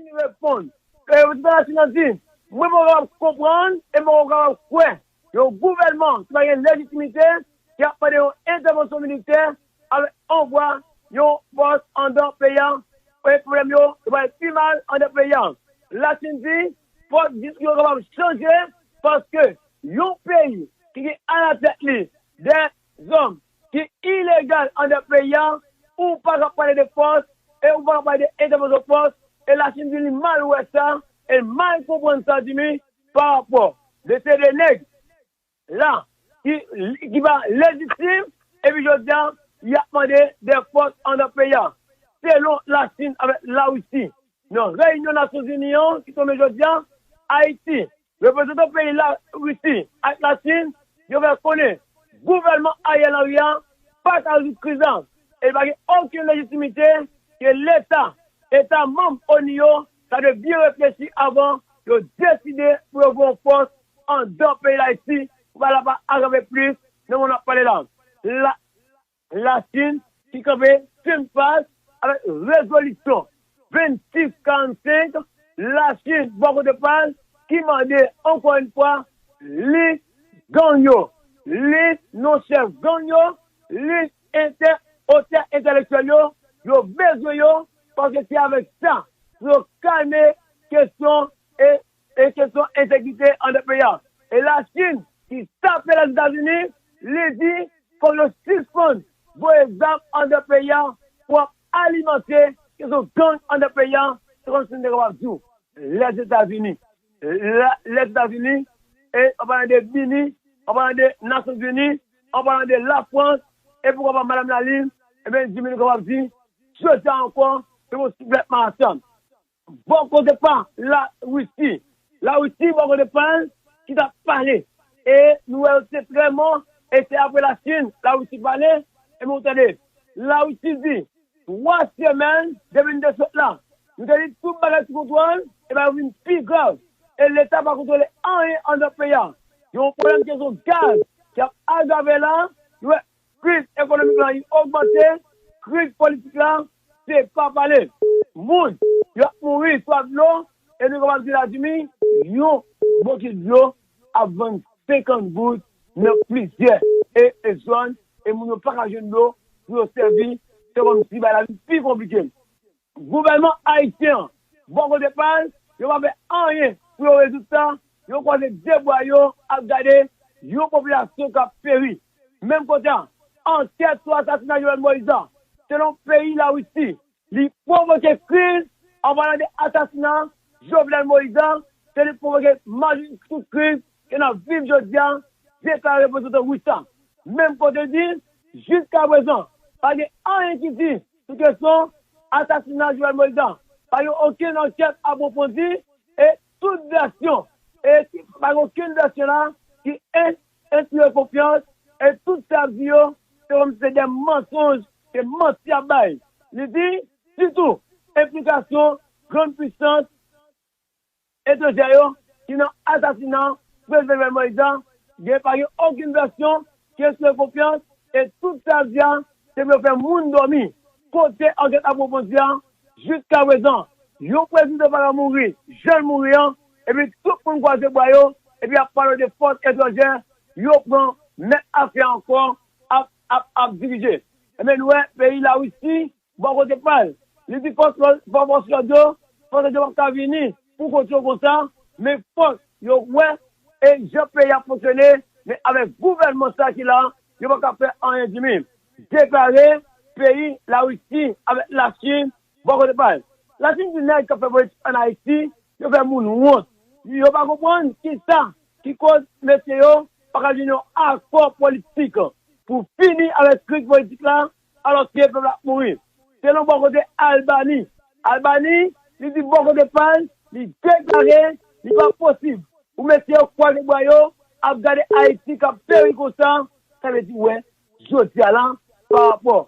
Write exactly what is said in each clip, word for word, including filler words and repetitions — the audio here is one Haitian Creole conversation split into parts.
Latin reponn. Reprezantan Latin nan di, mwen poko kapab konprann e mwen poko kapab kwè yon gouvènman ki pa gen lejitimite ki ap mande yon entèvansyon militè avèk anvwa yon fòs anndan peyi a. E pwoblèm yo, yo pral pi mal anndan peyi a. Latin di, fòk diskours yo kapab chanje paske yon peyi ki gen alatèt li de zòm ki ilegal anndan peyi a, ou pa ka pale de fòs e ou pa ka pale de entèvansyon fòs. E Latin di li mal wè sa e mal konprann sa, Jimmy, pa rapò de se de nèg la ki, ki pa lejitim, epi jodi a y ap mande de fòs anndan peyi a. Selon Lachin avèk Larisi, nan reyinyon Nasyonzini an ki tonbe jodi a, Ayiti, reprezantan peyi Larisi ak Lachin, yo fè konnen gouvènman Ariel Henry a pa ka rezoud kriz la e li pa gen okenn lejitimite ke Leta, Eta manm ONU yo, sa dwe byen reflechi avan yo deside pou yo voye yon fòs anndan peyi Dayiti pou bagay la pa agrave plis nan moman n ap pale la. La, Lachin ki kanpe fèm fas avèk rezolisyon vennsis karannsenk, Lachin bò kote pa l ki mande ankò yon fwa lis gang yo, lis non chèf gang yo, lis entè, otè entèlektyèl yo, yo bezwen yo, paske se avèk sa pou yo kalme kesyon e, e kesyon ensekirite anndan peyi a. E Lachin ki tape Lèzetazini, li di fòk yo sispann voye zam anndan peyi a pou ap alimante kesyon gang anndan peyi a. Se kòmsi m te kapab di w Lèzetazini, la, Lèzetazini, e an palan de Bini, an palan de Nasyonzini, an palan de Lafrans, e poukwa pa Madanm Lalin, ebyen, Jimmy, nou kapab di, jodi a ankò, se yon soulèvman ansanm. Bò kote pa Larisi, Larisi, bò kote pa l, ki t ap pale. E nou wè yo se trè mò, e se apre Lachin, Larisi pale, e nou tande, Larisi di, twa semèn depi n te sot la, nou te di tout bagay sou kontwòl, e bagay yo vin pi grav. E Leta pa kontwole anyen anndan peyi a. Yon pwoblèm kesyon gaz ki ap agrave la, nou wè kriz ekonomik la li ogmante, kriz politik la, se pa pale. Moun, y ap mouri swa dlo, e nou kapab di la, Jimmy, yon bokit dlo ap vann senkant goud nan plizyè e, e zòn, e moun yo pa ka jwenn dlo pou yo sèvi, se kòmsi bagay la vin pi konplike. Gouvènman ayisyen an, bò kote pa l, yo pa fè anyen pou yo rezoud sa, yo kwaze de bra yo ap gade yon popilasyon k ap peri. Menm kote a, ankèt sou asasina Jovenel Moïse la, selon peyi Larisi, li pwovoke kriz, an palan de asasina Jovenel Moïse la, se li k pwovoke majorite tout kriz ke n ap viv jodi a, deklare reprezantan ris la. Menm kote di, jiskaprezan, pa gen anyen ki di sou kesyon asasina Jovenel Moïse la. Pa gen okenn ankèt apwofondi e tout vèsyon, e pa gen okenn vèsyon la ki en-, enspire konfyans, e tout sa ap di yo, se kòmsi se de mansonj, se manti y ap bay. Li di, sitou, enplikasyon grann pwisans etranjè yo ki nan asasina prezidan Jovenel Moïse la, gen pa gen okenn vèsyon ki enspire konfyans, e tout sa y ap di a, se pou yo fè moun dòmi. Kote ankèt apwofondi a? Jiskaprezan, yon prezidan pa ka mouri jan l mouri an, epi tout moun kwaze bra yo, epi y ap pale de fòs etranjè, yo pran mèt afè ankò ap, ap, ap dirije. Ebyen, nou wè peyi Larisi, bò kote pa l, li di fòs lòd, fò-, fòs lòd yo, fòs lòd yo p ap ka vini pou kont yo konsa, men fòk yo wè e jan peyi a fonksyone, men avèk gouvènman sa ki la, yo pa ka fè anyen, Jimmy. Deklare peyi Larisi avèk Lachin bò kote pa l. Lachin di nèg k ap fè politik ann Ayiti, yo fè moun wont. Yo pa konprann kisa ki koz mesye yo pa ka jwenn yon akò politik pou fini avèk kriz politik la, alòske pèp la ap mouri. Selon bò kote Albani, Albani, li di bò kote pa l, li deklare li pa posib pou mesye yo kwaze bra yo ap gade Ayiti k ap peri konsa. Sa vle di, wè, jodi a la, pa rapò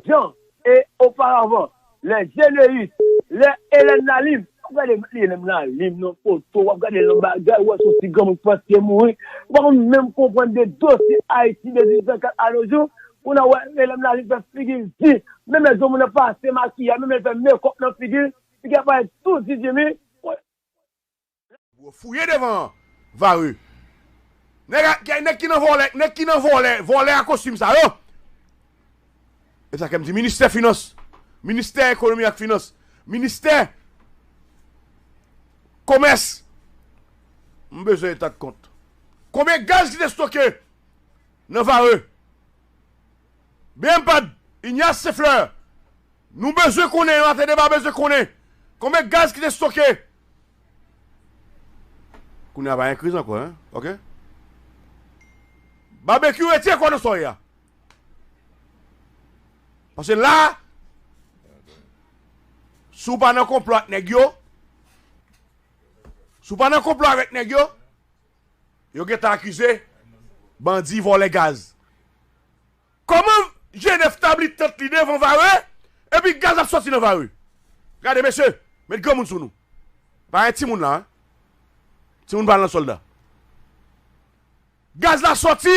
jan e oparavan, lè Jeneus, lè Elèn Lalim, w ap gade Elèn Lalim nan foto, w ap gade l nan bagay, w wè se yon ti granmoun ki pati mouri. Ou pa konn menm konprann de dosye Ayiti de dizuit san kat a nos jours, pou n a wè Elèn Lalim fè figi l di, menm lè granmoun nan pase makiyaj, menm lè l fè mekòp nan figi l, Piga bay tou Didier, men. Fouye devan Vare. Nèg a- nèg ki nan vòlè, nèg ki nan vòlè, vòlè a kostim sa yo. E sa ke m di, ministè finans, ministè ekonomi ak finans, ministè komès, m bezwen eta de kont. Konbyen gaz ki te stoke nan Vare? B M Pad, Ignace Sefleur, nou bezwen konnen, Maten Deba bezwen konnen konbyen gaz ki te stoke. Kounye a pa gen kriz ankò, en? Ok. Babekyou, retire kò nan sa w ye a. Paske la, si w pa nan konplo ak nèg yo, si w pa nan konplo avèk nèg yo, yo gentan akize bandi vòlè gaz. Kòman G nèf tabli tant li devan Vare, epi gaz ap sòti nan Vare? Gade, mesye, met granmoun sou nou. Pa gen timoun la, en. Timoun pa al nan sòlda. Gaz la sòti.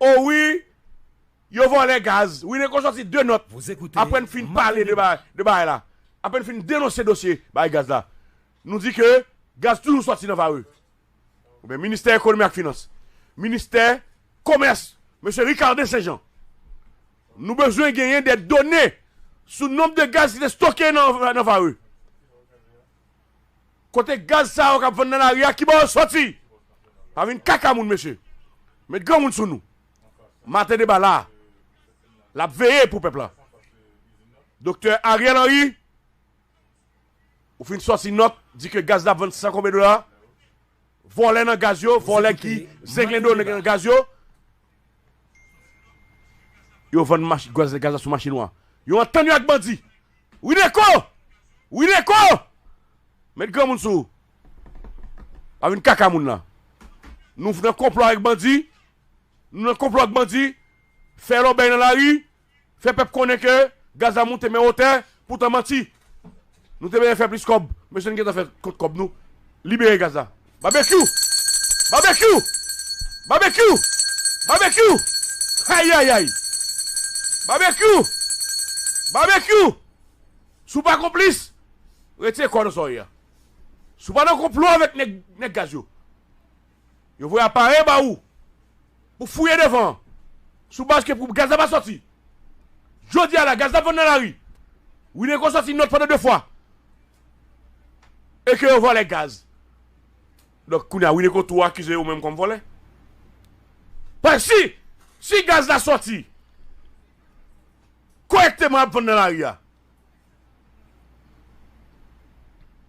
O wi, yo vòlè gaz. Wineco sòti de nòt. Apre n fin pale de bagay, de bagay la. Apre n fin denonse dosye bagay gaz la. Nou di ke gaz toujou sòti nan Vare. Oubyen ministè ekonomi ak finans, ministè komès, mesye Ricardin Saint Jean. Nou bezwen genyen de done sou nonb de gaz ki te stoke nan, nan Vare. Kote gaz sa yo k ap vann nan lari a, ki bò yo sòti? Pa vin kaka moun, mesye. Met granmoun sou nou. Maten Deba la. L ap veye pou pèp la. Doktè Ariel Henry, ou fin sòti nòt, di ke gaz la ap vann san konbyen dola? Vòlè nan gaz yo, vòlè ki zenglendo nan gaz yo. Yo vann mach- gaz, gaz la sou mache nwa. Yo antann yo ak bandi. Wineco! Wineco! Met granmoun sou ou. Pa vin kaka moun la. Nou nan konplo avèk bandi. Nou nan konplo ak bandi. Fè lòbèy nan lari. Fè pèp konnen ke gaz la moute men wotè, poutan manti. Nou te bezwen fè plis kòb. Mesye, n gentan fè kont kòb nou. Libere gaz la. Babekyou! Babekyou! Babekyou! Babekyou! Ayayay! Babekyou! Babekyou! Si w pa konplis, retire kò w nan sa w ye a. Si w pa nan konplo avèk nèg, nèg gaz yo, yo voye aparèy ba ou pou fouye devan an. Sou baz ke pou gaz la pa sòti. Jodi a la, gaz la vann nan lari. Wineco sòti nòt pandan de fwa. E ke yo vòlè gaz. Donk, kounye a, Wineco tou akize yo menm kòm vòlè. Paske si, si gaz la sòti kòrèkteman ap vann nan lari a,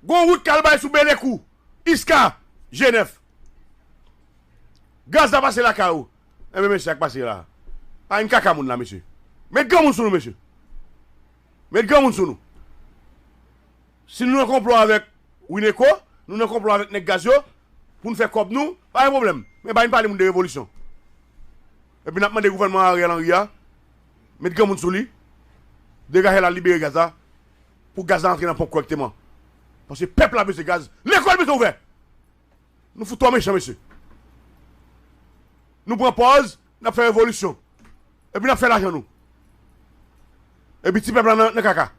gon wout k al bay sou Belekou, Iska, G nèf. Gaz la pase lakay ou. Enben, mesye, sa k pase la? Pa vin kaka moun la, mesye. Met granmoun sou nou, mesye. Met granmoun sou nou. Si nou nan konplo avèk Wineco, nou nan konplo avèk nèg gaz yo, pou n fè kòb nou, pa gen pwoblèm. Men pa vin pale moun de revolisyon. Epi n ap mande gouvènman Ariel Henry a, met granmoun sou li, degaje l al libere gaz la, pou gaz la antre nan ponp kòrèkteman. Paske pèp la bezwen gaz, lekòl bezwen ouvè. Nou fout twò mechan, mesye. Nou pran pòz, n ap fè revolisyon. Epi n ap fè lajan nou. Epi ti pèp la nan, nan kaka.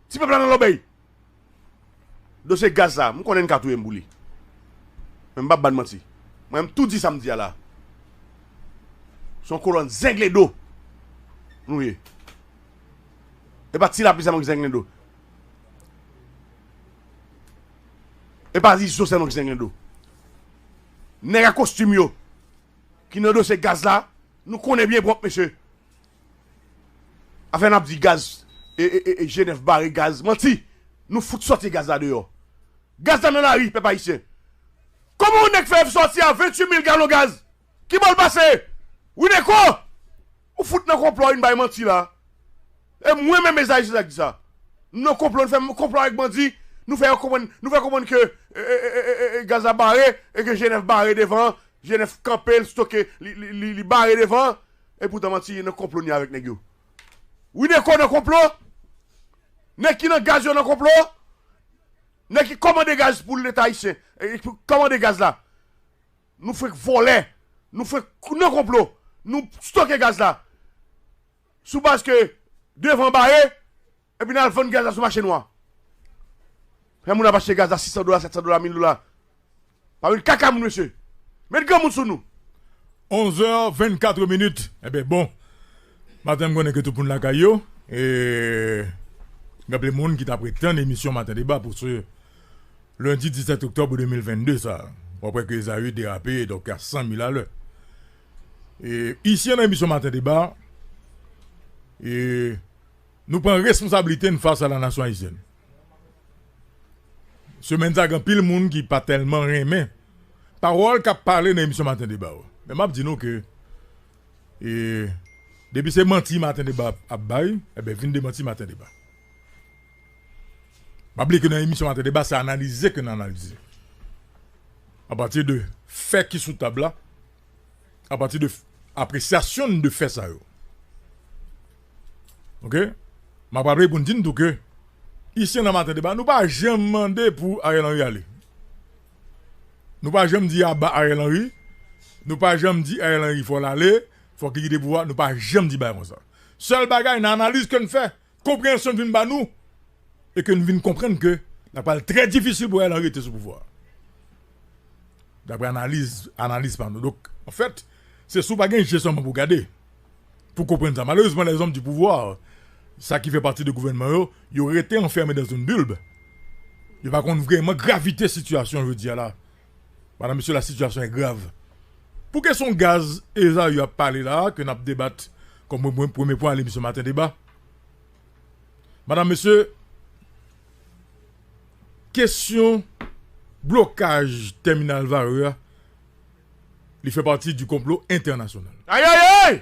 Ti pèp la nan lòbèy. Dosye gaz sa, m konnen n ka touye m pou li. Men m p ap ba n manti. Mwen, m tou di sa m di a la. Se yon kolòn zenglendo nou ye. E pa Ti Lapli sèlman ki zenglendo. E pa Izo sèlman ki zenglendo. Nèg a kostim yo ki nan dosye gaz la, nou konnen byen pwòp, mesye. Afè n ap di gaz, e, e, e, e, G nèf bare gaz. Manti! Nou fout sòti gaz la deyò. Gaz la nan lari, pèp ayisyen. Kòman yon nèg fè sòti a venntuit mil galon gaz? Ki bò l pase? Wineco! Ou fout nan konplo, ou vin bay manti la. E mwen menm, Ezayi, se sa k di sa. Nou nan konplo, nou fè konplo avèk bandi, nou fè yo konprann, nou fè konprann ke, e, e, gaz la bare, e ke G nèf bare devan, G nèf kanpe, l stoke, li, li, li, li bare devan, e poutan manti, nan konplo ni avèk nèg yo. Wineco nan konplo, nèg ki nan gaz yo nan konplo, nèg ki kòmande gaz pou Leta ayisyen, e ki kòmande gaz la. Nou fenk vòlè, nou fenk nan konplo, nou stoke gaz la. Sou baz ke devan bare, epi n al vann gaz la sou mache nwa. Lè moun ap achte gaz a sis san dola, sèt san dola, mil dola. Pa vin kaka moun, mesye. Met granmoun sou nou. Onz è vennkat minit. Enben, bon. Maten, m konnen ke tout moun lakay yo. E gen anpil moun ki t ap ret tann emisyon Maten Deba pou se lendi disèt oktòb de mil vennde sa. W ap wè ke Ezayi derape, donk a san mil alè. E isi nan emisyon Maten Deba, e nou pran responsablite n fas a la nasyon ayisyèn. Semèn sa, gen anpil moun ki pa tèlman renmen pawòl k ap pale nan emisyon Maten Deba yo. Men m ap di nou ke, e, depi se manti Maten Deba ap, ap bay, enben, vin demanti Maten Deba. Pa bliye ke nan emisyon Maten Deba, se analize ke n analize. Apati de fè ki sou tab la, apati de f-, apresyasyon n de fè sa yo. Oke? M ap raple pou n di n tou ke, isi nan Maten Deba, nou pa janm mande pou Ariel Henry ale. Nou pa janm di aba Ariel Henry. Nou pa janm di Ariel Henry fò l ale, fòk li kite pouvwa. Nou pa janm di bagay konsa. Sèl bagay, nan analiz ke n fè, konpreyansyon n vin ba nou, e ke n vin konprann ke l ap pral trè difisil pou Ariel Henry rete sou pouvwa a. Daprè analiz, analiz pa nou. Donk, anfèt, se si w pa gen je sèlman pou w gade, pou w konprann sa. Malerezman, les hommes du pouvoir, sa ki fè pati de gouvènman yo, yo rete anfème dans une bulle. Yo pa konn vrèman gravite sitiyasyon jodi a la. Madanm, mesye, la situation est grave. Pou kesyon gaz Ezayi ap pale la, ke n ap debat kòm premye, premye pwen a lemisyon Maten Deba. Madanm, mesye, kesyon blokaj tèminal Varreux a, li fè pati di konplo entènasyonal. Ayayay!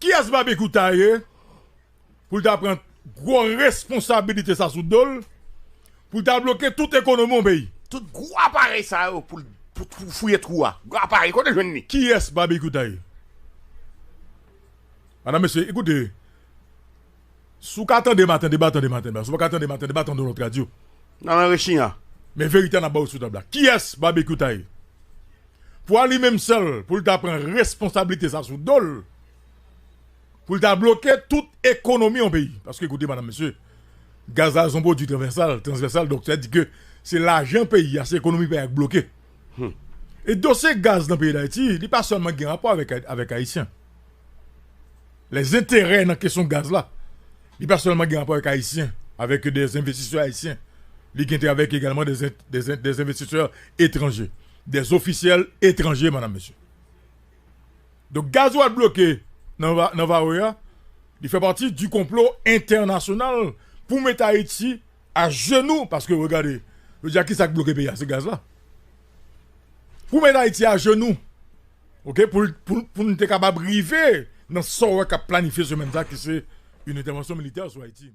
Kiyès Babekyou ta ye pou l ta pran gwo responsabilite sa sou do l, pou l ta bloke tout ekonomi yon peyi? Tout gwo aparèy sa yo pou, pou, pou fouye twou a. Gwo aparèy, kote jwenn li? Kiyès Babekyou ta ye? Madanm, mesye, ekoute, si w ka tande Maten Deba, tande Maten Deba. Si w pa ka tande Maten Deba, tande yon lòt radyo. Nan, nan rechinya. Men verite a n ap ba w sou tab la. Kiyès Babekyou ta ye? Pou a li menm sèl, pou l ta pran responsablite sa sou do l, pou l ta bloke tout ekonomi yon peyi. Paske, ekoute, madanm, mesye, gaz la se yon pwodui transvèsal, transvèsal, donk sa di ke se lajan peyi a, se ekonomi peyi a k bloke. Hmm. E dosye gaz nan peyi Dayiti, li pa sèlman gen rapò avèk, avèk Ayisyen. Lèzenterè nan kesyon gaz la, li pa sèlman gen rapò avèk Ayisyen, avèk dè envestisè ayisyen. Li gen te avèk egalman dè en-, dè en-, dè envestisè etranje, dè ofisyèl etranje, madanm, mesye. Donk, gaz yo al bloke nan Va-, nan Varreux a, li fè pati di konplo entènasyonal pou mete Ayiti ajenou, paske, regade, yo di a kisa k bloke peyi a, se gaz la. Pou mete Ayiti ajenou, oke, pou, pou, pou n te kapab rive nan sa w wè k ap planifye semèn sa, ki se yon entèvansyon militè sou Ayiti.